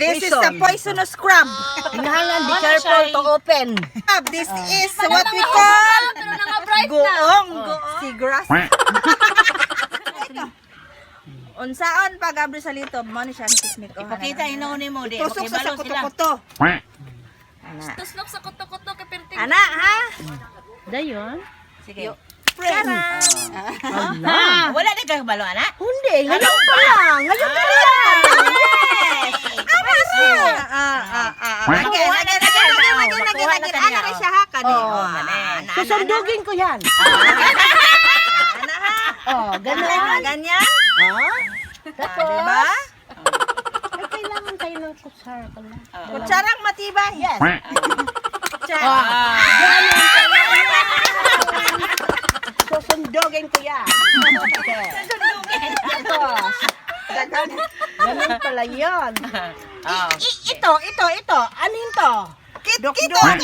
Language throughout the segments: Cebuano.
This is a poisonous crab. Kinahanglan be careful to open. This is what we call Pero nanga-bright na. goong seagrass. Ito. Unsaon pag abri sa litob, mo ni siya ang technique. Oh, Ipakita ino ni mo di. Tusok sa Makibalo sila. kuto-kuto. Ana. Tuslok sa kuto-kuto kay perting. Ana ha? Dayon? Sige. Friend. Ah, wala na kang balo ana. Hindi, ngayon pa lang. Ngayon pa lang. Yes. Ana siya. Ah ah ah. Again, again, again, again, again, again, again. Ana rin siya ha kani. Oh. Oh, ana, ana, Susundugin ko yan. Ana ha. Oh, Ganun. ganun. Ganyan. Ha? Ah, diba? Ay, kailangan tayo ng kutsara pala. Kutsarang matibay. Yes. Kutsara. Susundugin ko yan. Okay. Tapos, ganun pala yun. Oh. Ito, ito, ito. Ano yun to? Kit kito. Wala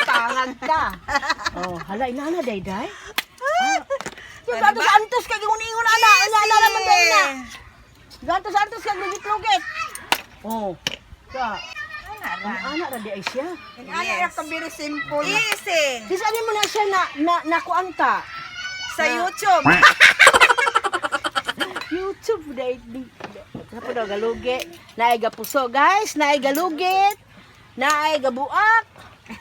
pangag ka. Oh, hala, inana, day-day. Ah. Yung gato sa antos kay ingon-ingon ana, ana ana naman day na. Gato sa antos kay lugit-lugit. Oh. Ka. Ang ana ra di ay siya. Ana ra ka very simple. Easy. Sis ano mo na siya na na nakuanta? Sa YouTube. YouTube day di. Kapo daw galugi. Naay gapuso, guys, naay galugit. Naay gabuak.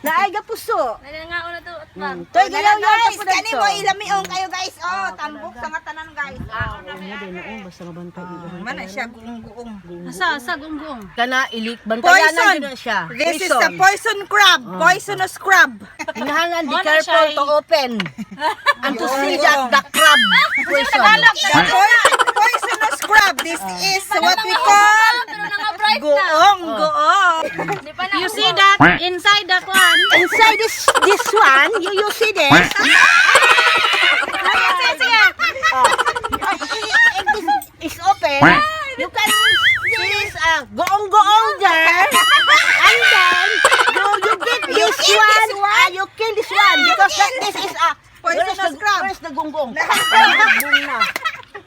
Naay gapuso. Nga una to at pa. Toy gayaw yaw Guys, tapo kani dito. mo ilamiong kayo, guys. Oh, tambok sa nga tanan, guys. Ah, Ano din noon basta mabantay. man na siya guong-guong. Asa asa gunggong. Kana ilik bantayanan Poison. yun na siya. This is the poison crab. Poisonous crab. Kinahanglan be Wala careful siya to open. And to see that the crab poison. The poisonous crab. This is what we call Pero nanga-bright na. goong goong. Di pa na. You see that inside the kwan? Inside this one, you see this? Sige, sige. Oh. If this is open, you can see this goong-goong there. And then you get this kill one. this one? Ah, you kill this one because that, this is a Poisonous where's the, crab. Where's the gonggong? Gonggong na.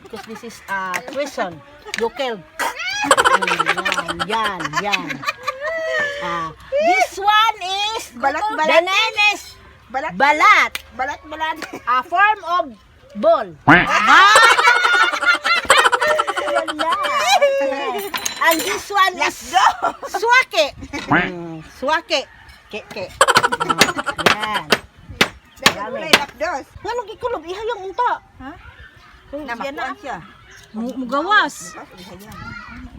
Because this is a poison. You kill. Yan, yan, yan. Ah, this one is Balat, the balat. name is Balat balat, balat balat. A form of ball. Wala. And this one is swake. Swake. Ke ke. Yan. Dahil kulay lapdos. Nganong gikulob ihayong unta? Ha? Kung Na siya na. makuan siya. Mugawas.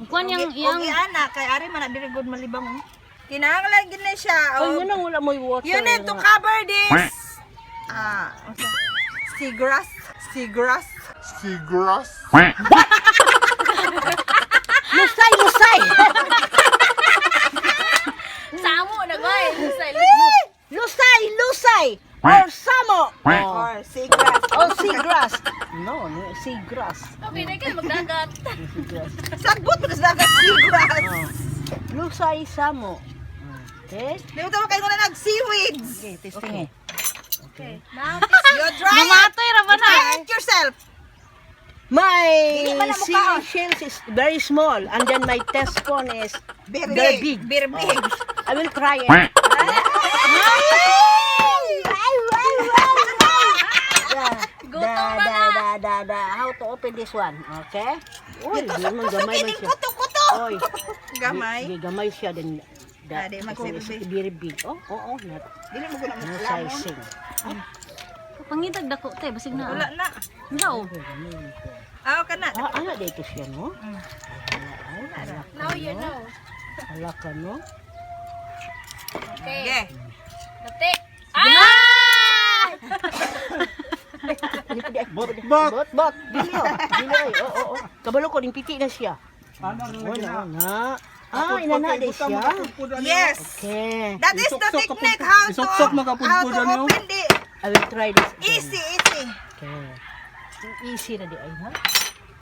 Kuan yang yang Okay ana kay ari man na diri good malibang oh. Kinahanglan gid na siya. Ay, Oh. nganong wala mo'y water. You need to cover this. Ah, unsa? Seagrass, seagrass. Seagrass. Lusay, lusay. samo na goy. Lusay. Lusay, lusay. Or samo. Oh. Or seagrass. Or seagrass. No, seagrass. Okay na kayo magdagat. Seagrass. Sagbot mo sa dagat seagrass. Lusay, samo. Okay? Di mo tawag kayo na nag seaweeds. Okay, testing eh. Okay. You try it. Namatoy ra ba na? Try it yourself. My Dili man na mukhaon. seashells is very small and then my test phone is Very, very big. Very big. I will try it. Gutom Da, na da, da, da, da. How to open this one? Okay? Uy, di man Tusok-tusok gamay man ining siya. kuto-kuto. Oy. Gamay. Di, gamay siya din. Da, Ah, di magsilbi. Very big. Oh, not, Dili mo guna no mo sizing. Pangitag dako te basig na. Wala na. Wala oh. Ah, ka na. Ah, ana dito siya, no? Now you know. Hala ka, no? Okay. Okay. Dati. Ah! Bot, bot. Bot, bot. Dili, oh. Dili, oy. Oo. Kabalo ko, ning piti na siya. Wala na. Ah, inana di siya. Yes. Okay. That is the Isuksok technique how to isuksok how to makapudpudan niyo. open the I will try this again. easy easy. Okay. Easy na di ay, ha?